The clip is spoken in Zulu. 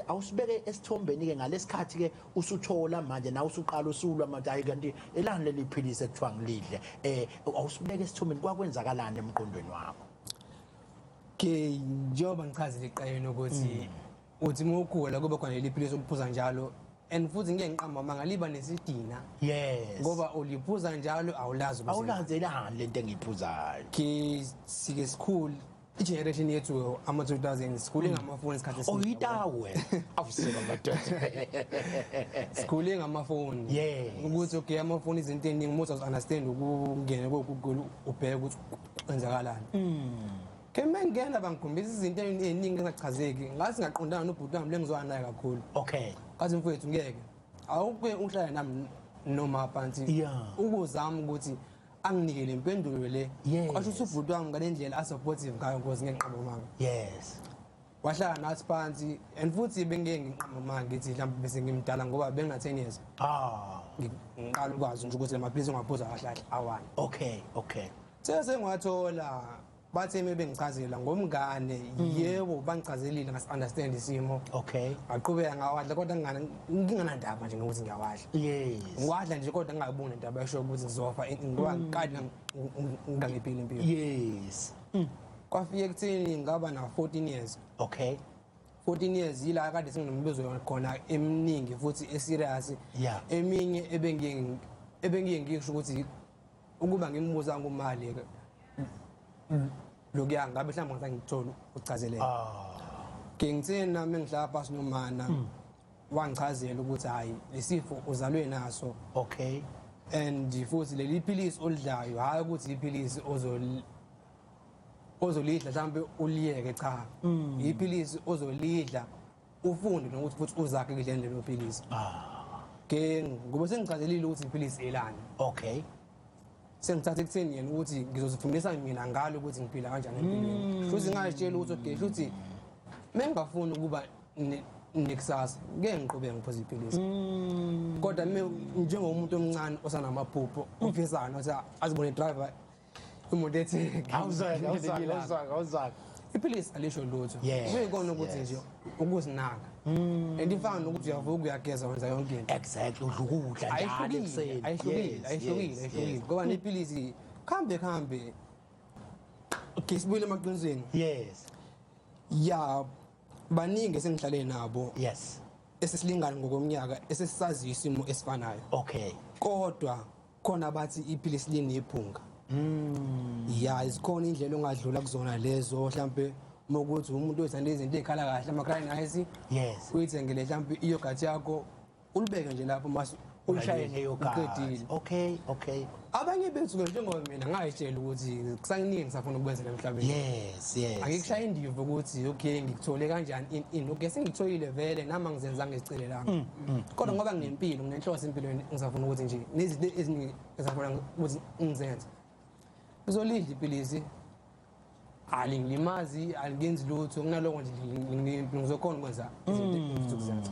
Awusibeke esithombeni ke ngalesikhathi ke usuthola manje nawe usuqala usulwa manje, hayi kanti elani leli philisi ekuthiwa ngilidle. Awusibeke esithombeni, kwakwenzakalani emqondweni wakho? Ke njengoba ngichazile eqaleni ukuthi uthi uma ugula kube khona leli philisi oliphuza njalo, and futhi ngeke ngiqamba amanga, liba nesidina. Ngoba uliphuza njalo, awulazi ukuthi Awulazi elani lento engiyiphuzayo. Ke sike sikhulu, i-generation yethu ama-2000, sikhule ngamafoni isikhathi esiningi. Oyitawu wena, awusuka madoda. Sikhule ngamafoni. Ukuthi okay, amafoni izinto ey'ningi, uma uzazi-understand ukungena ko-Google ubheke ukuthi kwenzakalani. Ke uma ngingena bangikhombisa izinto ey'ningi engachazeki, ngathi ngaqondana nobhuti wami le ngizwana naye kakhulu. Ngathi, mfowethu, ngeke awuke uhlale nami noma phansi ukuzama ukuthi anginike le mpendulo le. Kwasho ukuthi ubhuti wami ngale ndlela a-supportive ngayo, because ngeke ngiqambe amanga. Wahlala nathi phansi, and futhi bengeke ngiqambe amanga ngithi mhlawumbe bese ngimdala, ngoba bengina-10 years. Ngiqala ukwazi nje ukuthi la maphilisi ongaphuza kahle kahle awani. Sengiwathola, bathe uma bengichazela ngomngane, yebo, bangichazelile, ngasi-understand isimo. Ngaqhubeka ngawadla, kodwa nginganandaba nje nokuthi ngiyawadla. Ngiwadla nje, kodwa ngingayiboni indaba esho ukuthi ngizofa, ngoba ngikade ngingangiphili impilo. Kwafika ekutheni ngaba na 14 years. 14 years yila kade senginombuzo khona eminingi futhi e-serious. Eminye ebengiye ngisho ukuthi ukuba ngimbuza ngumali lokuya ngabe mhlawumbe ngizange ngikuthole ukuchazeleka. Ke ngithe nami ngihlala phansi nomana, wangichazela ukuthi hayi, lesifo uzalwe naso. And futhi leli philisi olidlayo, hayi ukuthi iphilisi ozolidla mhlawumbe uliyeke, cha, iphilisi ozolidla ufunde nokuthi futhi uzakhe kudleni lelo philisi. Ke ngoba sengichazelile ukuthi iphilisi elani. Sengithatha ekutheni yena ukuthi ngizozifundisa mina ngalo ukuthi ngiphila kanjani empilweni. Futhi ngazitshela ukuthi okay, futhi mengingafuni ukuba nekusasa, ngeke ngiqhubeke ngiphuze iphilisi. Kodwa njengomuntu omncane osanamaphupho, ofisayo nokuthi azibone driver imoto ethi Awuzweke, awuzweke, awuzweke, awuzweke. Iphilisi alisho lutho. Kuyikona ukuthi nje ukuzinaka. And ifana nokuthi uyavuka, uyageza, wenza yonke into. Exactly, udla ukudla njalo Ayihlukile, ekuseni. ayihlukile, ayihlukile, ayihlukile. Ngoba nephilisi khambe khambe. Okay, sibuyele emaqinisweni. Ya, baningi esengihlale nabo. Esesilingana ngokomnyaka, esesisaziyo isimo esifanayo. Kodwa khona bathi iphilisi linephunga. Ya, izikhona indlela ongadlula kuzona lezo, mhlambe uma ukuthi umuntu othanda izinto ezikhala kahle, ama-crying ice. Uyithengele mhlambe i-yogurt yakho, ulibeke nje lapho mase Ulishaye nge-yogurt. Uqedile. Okay. Abanye bethu ke, njengoba mina ngayitshela ukuthi kusakuningi ngisafuna ukwenzela emhlabeni. Yes. Angikushaya indiva ukuthi okay, ngikuthole kanjani, in in okay, sengitholile vele nami angizenzanga izicelelanga. Kodwa ngoba nginempilo, nginenhloso empilweni, ngisafuna ukuthi nje nezinto eziningi ngisafuna ukuthi ngizenze. Ngizolidla iphilisi. Alingilimazi, alingenzi lutho, kunaloko nje nginempilo, ngizokhona ukwenza izinto engifisa ukuzenza.